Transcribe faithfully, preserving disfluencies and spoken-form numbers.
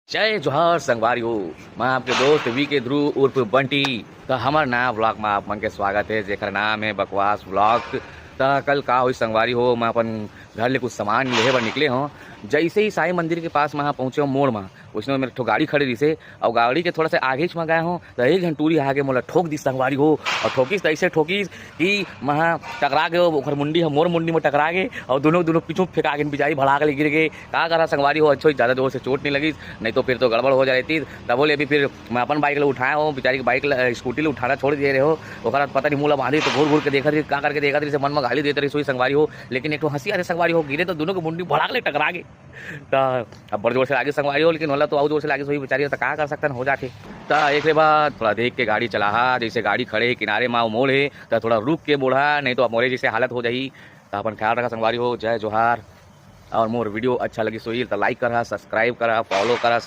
जय जोहार संगवारी हो, मैं आपके दोस्त वी के ध्रुव उर्फ बंटी। त हमर नया व्लॉग में आप मन के स्वागत है, जेकर नाम है बकवास व्लॉग। त कल का होइस संगवारी हो, मैं अपन घर ले कुछ सामान लेहे बर निकले हों। जैसे ही साईं मंदिर के पास मैं पहुँचे हों मोड़ में, वैसने मेर एक ठो गाड़ी खड़े रहिसे, अउ गाड़ी के थोड़ा सा आगेच में गए हों, त एक झन टूरी आगे मोला ठोक दिस संगवारी हो। अउ ठोकिस त ऐसे ठोकिस कि मैं टकरा गे, ओकर मुंडी ह मोर मुंडी में टकरा गे, अउ दोनों दोनों पीछू फेंका गे, बिचारी भड़ाक ले गिर गे। का करा संगवारी हो, अच्छा होइस ज्यादा जोर से चोट नहीं लगिस, नहीं तो फिर तो गड़बड़ हो जाए रहती। तभो ले अभी फिर मैं अपन बाइक ले उठाए हों, बिचारी के बाइक ले, स्कूटी ले उठाना छोड़ दिए रहे हों। ओकर बाद पता नहीं मुंह ला बांधी तो घूर घूर के देखत रहिस, का करके देखत रहिस, मन में गाली देत रहिस होही संगवारी हो। लेकिन एक ठो हंसी आथे संगवारी हो, गिरे तो दोनों के मुंडी भड़ाक ले टकरा गे। त अब बड़ जोर से लागिस संगवारी हो, लेकिन ओला तो अउ जोर से लागिस होही बिचारी, त का कर सकथन, हो जाथे। त एकरे बाद थोड़ा देख के गाड़ी चलाहा, जैसे गाड़ी खड़े हे किनारे मा मोड़ हे, त थोड़ा रुक के मोड़हा, नहीं तो अब मोरे जैसे हालत हो जाही। त अपन ख्याल रखा संगवारी हो। जय जोहार। और मोर वीडियो अच्छा लगिस होही त लाइक करहा, सब्सक्राइब करहा, फॉलो करहा,